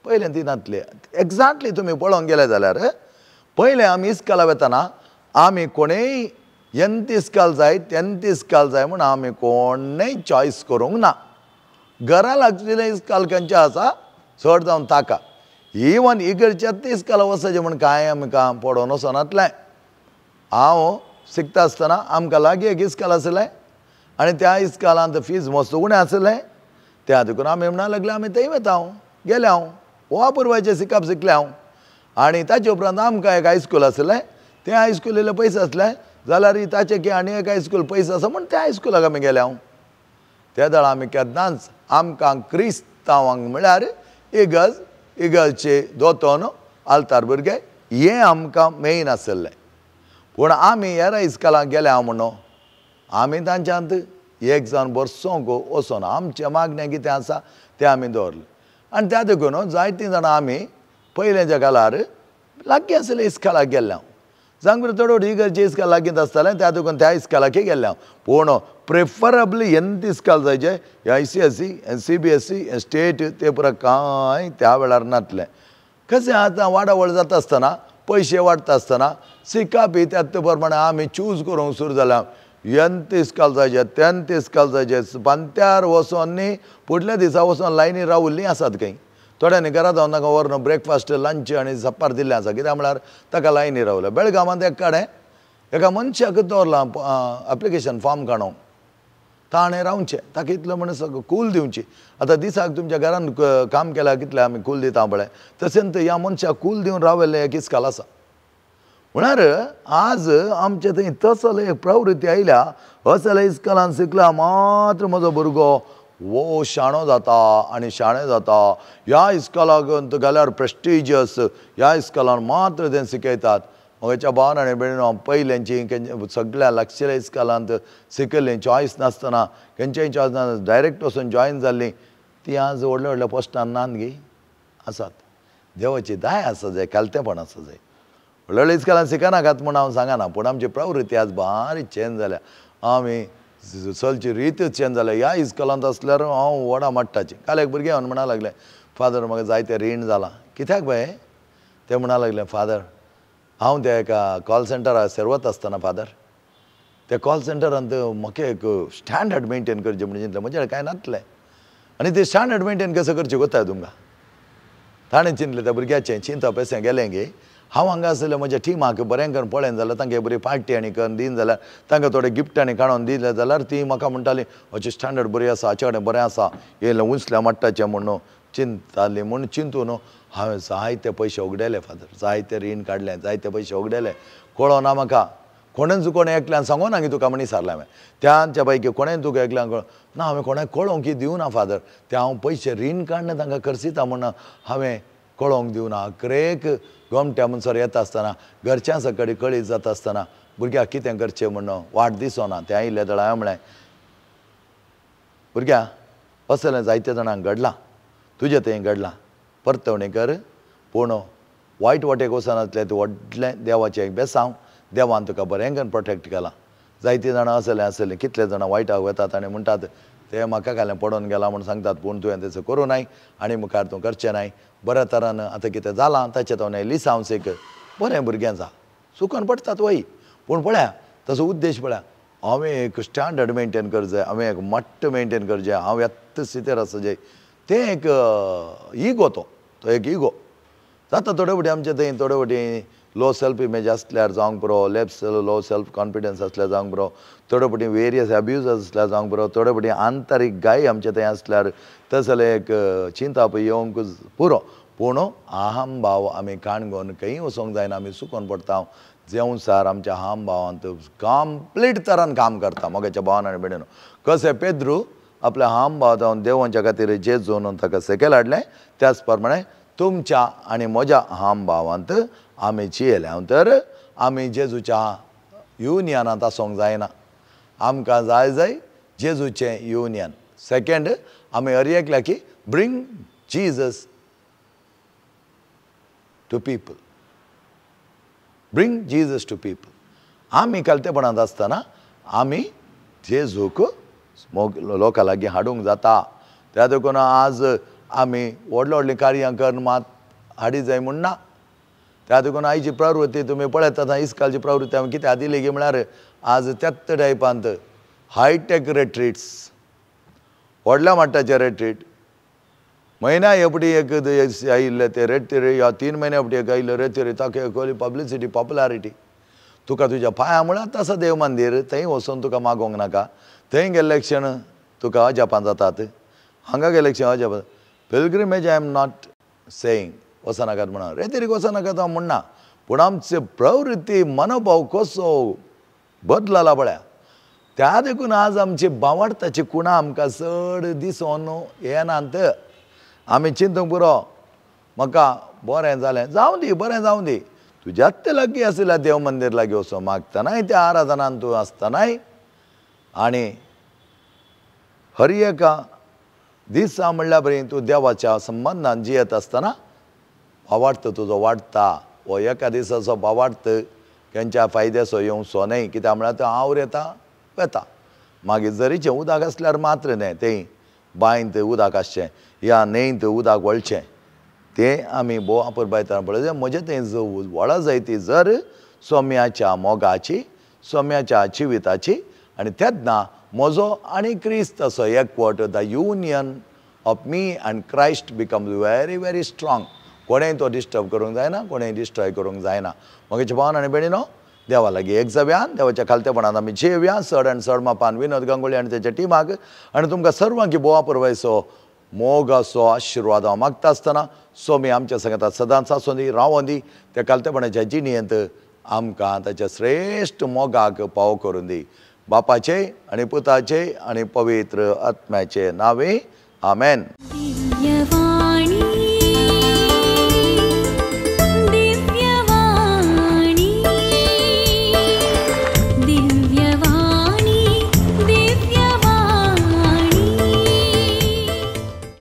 पयलें ती नासली. एग्जॅक्टली तुमी पळोवंक गेले जाल्यार पयलें आमी इस्काला वतना आमी कोणेय एन्त इस्काल जाय तेन्त इस्काल जाय म्हूण आमी कोणेय चॉयस करूंक ना. घरा लागचिल्लें इस्काल खंयचें आसा चड जावन ताका इवन इगर्जेंत इस्काला वचचें म्हूण कांय आमकां पडोवन वचनातलें. हांव शिकता आसतना आमकां लागीं एक इस्काल आसलें आनी त्या इस्कालांत फीज मस्त उणें आसलें त्या देखून आमी म्हणा लागले आमी थंय वता हांव गेलें हांव हो पुर्वाचें शिकप शिकलें हांव. आनी ताचे उपरांत आमकां एक हायस्कूल आसलें तें हायस्कूल इल्लें पयस आसलें जाल्यार ताचें की आनी एक हायस्कूल पयस आसा म्हूण त्या हायस्कुलाक आमी गेले हांव. त्या वेळार आमी केन्नाच आमकां क्रिस्तांवांक म्हळ्यार इगर्ज इगर्जचे दोतोन आल्तार भुरगे हें आमकां मेन आसलें. पूण आमी हेर इस्कालाक गेले हांव म्हणून आमी तांच्यांत एक जावन बरसोंक वचोना आमचें मागणें कितें आसा तें आमी दवरलें. आनी त्या देखून जायतीं जाणां आमी पयलेंच्या काळार लागीं आसलें इस्कालाक गेल्लें हांव. सांग चड इगर्जे इस्काल लागींच आसतालें त्या देखून त्या इस्कालाकय गेल्लें हांव. पूण preferably एन्त इस्काल जायचें I C S C C B S C state ते पुरा कांय त्या वेळार नासलें. कशें आतां वाडावळ जाता आसतना पयशे वाडटा आसतना शिकप त्यात प्रमाणे आमी चूज करूंक सुरू जाल्या. एन्त इस्काल जायचें तेन्त इस्काल जायचें पांत्यार वचोन न्ही फुडल्या दिसा वचोन लायनी रावल्लीं आसात खंय थोड्यांनी घरा जावन तांकां व्हरून ब्रेकफास्ट लंच आनी सप्पार दिल्लें आसा कित्याक म्हळ्यार ताका लायनी रावल्या. बेळगांवांत एक कडेन एका मनशाक दवरलां एप्लिकेशन फॉर्म काडूंक ताणें रावचें ताका इतलो म्हण सगळें कूल दिवची. आतां दिसाक तुमच्या घरान काम केल्यार कितलें आमी कूल दिता पळय तशेंच ह्या मनशाक कूल दिवन रावल्लें एक इस्काल आसा. म्हळ्यार आज आमचे थंय तसले एक प्रवृत्ती आयल्या असल्या इस्कालान शिकला मात्र म्हजो भुरगो वो शाणो जाता आनी शाणें जाता ह्या इस्कॉलाक घाल्यार प्रेस्टिजियस ह्या इस्कॉलान मात्र तें शिकयतात. म्हज्या भावान आनी भयणीनो पयल्यांची सगळ्या लागशिल्ल्या इस्कॉलांत शिकयल्लीं चॉयस नासतना खंयचेय चॉयस नासतना डायरेक्ट वचून जॉयन जाल्लीं ती आज व्हडल्या व्हडल्या पोस्टान नान गी आसात. देवाची दाय आसा जाय खालतेपण आसा जाय. व्हडल्या व्हडल्या इस्कॉलान शिकनाकात म्हूण हांव सांगना पूण आमची प्रवृत्ती आज बारीक चेंज जाल्या. आमी चलची रीतच चेंज जाल्या. ह्या इस्कॉलांत आसल्यार हांव वडा माडटाची. काल एक भुरगें येवन म्हणा लागलें फादर म्हाका जायतें रीण जालां. कित्याक बाये तें म्हणा लागलें फादर हांव त्या एका कॉल सेंटरार सेर्वत आसतना फादर त्या कॉल सेंटरांत म्हाका एक स्टँडर्ड मेनटेन करचें म्हणून चिंतलें म्हजें कांय नासलें आनी तें स्टँडर्ड मेनटेन कसो करचें कोत्ता तुमकां. ताणें चिंतलें त्या भुरग्याचें चिंतप अशें गेलें गे हांव हांगा आसलें म्हज्या टिमाक बरें करून पळयन जाल्यार तांकां बरी पार्टी आनी करून दिन जाल्यार तांकां थोडे गिफ्ट आनी काडून दिलें जाल्यार ती म्हाका म्हणटाली हाचें स्टँडर्ड बरी आसा हाचे कडेन बरें आसा येयलें उंचल्या माट्टाचें म्हणून चिंताली म्हूण चिंतून हांवें जायते पयशे उगडेले फादर, जायते रीण काडलें, जायते पयशे उगडेले. कळना म्हाका कोणेंच कोणें एकल्यान सांगो ना की तुका म्हण विचारलें हांवें त्यांच्या पैकी कोणें तुका एकल्यान कळ ना, हांवें कोणाक कळोवंक दिवना फादर. तें हांव पयशे रीण काडून तांकां खर्चिता म्हूण हांवें कळोवंक दिवना. अकरेक गोमट्या म्हणसर येता आसतना घरच्यां सकडी कळीत जाता आसतना भुरग्याक कितें करचें म्हूण वाट दिसना. तें आयिल्लें जाल्यार हांवें म्हळें भुरग्या असलें जायते जाणांक घडलां, तुजें थंय घडलां, परतवणी कर, पूण वायट वाटेक वचनासलें तूं व्हडलें देवाचें एक बेसांव, देवान तुका बरें करून प्रोटेक्ट केलां. जायतीं जाणां आसलें आसलें कितले जाणां वायटाक वतात आनी म्हणटात ते म्हाका घालें पडोन गेलां म्हूण सांगतात, पूण तुवें तशें करूं नाय आनी मुखार तूं करचें नाय. बऱ्या तरान आतां कितें जालां ताचें तो लिसांव सीक, बरें भुरगें जा, चुकोन पडटात वय, पूण पळया ताचो उद्देश पळया, हांवें एक स्टँडर्ड मेनटेन कर जाय, हांवें एक मट्ट मेनटेन कर जाय, हांव येत्त सितेर आसा जाय. तें एक इगो, तो तो एक इगो जाता. थोडे फावटी आमचे थंय थोडे फावटी लो सेल्फ इमेज आसल्यार जावंक पुरो, लेप्स लो सेल्फ कॉन्फिडन्स आसल्यार जावंक पुरो, थोडे फावटी वेरियस अब्यूज आसल्यार जावंक पुरो, थोडे फावटी आंतरीक गाय आमचे थंय आसल्यार तसलें एक चिंताप येवंक पुरो. पूण अहम भाव आमी काणगोन खंय वचोंक जायना, आमी चुकोन पडटा. जेवसार आमच्या अहम भावांत कंप्लीट तरान काम करता मोगाच्या भावान आनी भयणीनो. कशें पेद्रू आपल्या अहम भाव जावन देवांच्या खातीर जेजून ताका सकयल हाडलें, त्याच प्रमाणे तुमच्या आनी म्हज्या अहम भावांत आमी जियेल्या तर आमी जेजूच्या युनियनांत आसूंक जायना. आमकां जाय जाय जेजूचें युनियन. सेकेंड, आमी हर एकल्या की bring Jesus to people, bring Jesus to people. आमी खालतेपणांत आसतना आमी जेजूक लोकां लागीं हाडूंक जाता. त्या देखून आज आमी व्हडलीं व्हडलीं कार्यां करून मात हाडी जाय म्हूण ना. त्या देखून आयची प्रवृत्ती तुमी पळयतात, इस्कालची प्रवृत्ती आमी कितें दिली की म्हळ्यार आज त्याच टायपांत हायटॅक रेट्रीट्स, व्हडल्या मट्टाचे रेट्रीट, म्हयन्या एपडी एक आयिल्ले ते रेट्री, ह्या 3 म्हयन्या फावटी एक आयिल्ले रेट्री, ताका एक पब्लिसिटी पॉपुलरिटी. तुका तुज्या पांया म्हळ्यार आसा देव मंदीर, थंय वचून तुका मागोवंक नाका, थंय गेल्ले क्षण तुका अजापां जातात, हांगा गेल्ले क्षण अजापां. Pilgrimage I am not saying वचनाकात म्हणून, रेतीरीक वचनाकात हांव म्हणना, पूण आमचे प्रवृत्ती मनोभाव कसो बदलला पळया. त्या देखून आज आमची बावडताची कुणां आमकां चड दिसोन येनात. आमी चिंतूंक पुरो म्हाका बरें जालें जावं दी, बरें जावं दी, तुज्याच लागीं आशिल्ल्या देव मंदीर लागीं वचून मागतनाय त्या आराधनान तूं आसतनाय आनी हर एका दिसा म्हणल्या बरी तूं देवाच्या संबंदान जियेत आसतना भावार्थ तुजो वाडटा. हो एका दिसाचो भावार्थ खंयच्या फायद्याचो येवचो न्हय. कित्याक म्हळ्यार तो our येता वेता, मागीर जरीचें उदक आसल्यार मात्र न्हय, तें बांयंत उदक आसचें या न्हंयंत उदक वळचें, तें आमी भोव अपुरबायतान पळयता. म्हजें थंय वळा जाय ती जर सोम्याच्या मोगाची, सोम्याच्या जिविताची, आनी तेन्ना म्हजो आनी क्रिस्त असो एकवट, the union of me and Christ becomes very very strong. कोणेंय तो डिस्टर्ब करूंक जायना, कोणेंय डिस्ट्रॉय करूंक जायना. म्हगेच्या भावान आनी भयणीनो, देवा लागीं एक जावया, देवाच्या खालतेपणान आमी जियेवया. चड आनी चड मापान विनोद गांगुली आनी तेच्या टिमाक आनी तुमकां सर्वांकी भोव अपुरबायेचो मोगाचो आशिर्वाद हांव मागता आसतना सोमी आमच्या सांगता सदांच आसूं दी, रावों दी, त्या खालतेपणाच्या जिणेंत आमकां ताच्या श्रेश्ठ मोगाक पाव करून दी. बापाचे आनी पुताचे आनी पवित्र आत्म्याचे नांवे, आमेन.